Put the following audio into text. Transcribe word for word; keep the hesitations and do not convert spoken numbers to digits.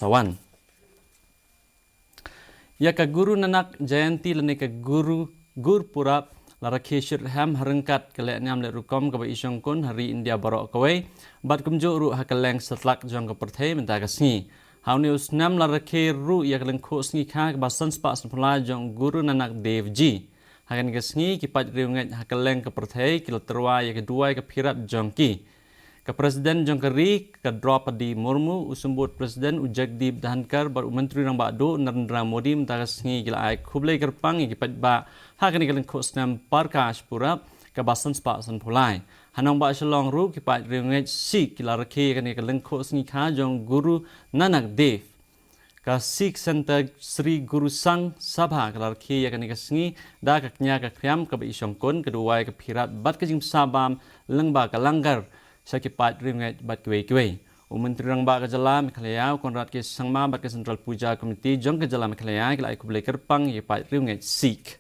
Sawan. Ïa ka Guru Nanak Jayanti lane ka Guru Gurpurab la rakhe shitrhem ha ryngkat ka lehniam lehrukom kaba i shongkun ha ri India baroh kawei bad kumjuh ruh ha kylleng satlak jong ka pyrthei mynta ka sngi. Ha une u snem la rakhe ruh ïa ka lyngkhuh sngi kha kaba san spah san phew lai jong Guru Nanak Dev Ji. Ha kane ka sngi ki paid riewngeit ha kylleng ka pyrthei ki la tyrwa ïa ka duwai ka phirat jong ki. Ka President jong ka ri ka Droupadi Murmu, u Symbud President u Jagdeep Dhankhar bad u Myntri Rangbah Duh Narendra Modi mynta ka sngi ki la ai khublei kyrpang ïa ki paidbah ha kane ka lyngkhuh snem Prakash Purab kaba san spah san phew lai. Ha nongbah Shillong ruh ki paid riewngeit Sikh ki la rakhe ïa kane ka lyngkhuh sngi kha jong Guru Nanak Dev. Ka Sikh Centre Sri Guru Sangh Sabha ka la rakhe ïa kane ka sngi da ka kñia ka khriam kaba i shongkun, ka duwai ka phirat bad ka jingpynsah bam lyngba ka langar sha ki paid riewngeit bad kiwei kiwei. U Myntri Rangbah ka jylla Meghalaya u Conrad K Sangma bad ka Central Puja Committee jong ka jylla Meghalaya ki la ai khublei kyrpang ïa ki paid riewngeit Sikh.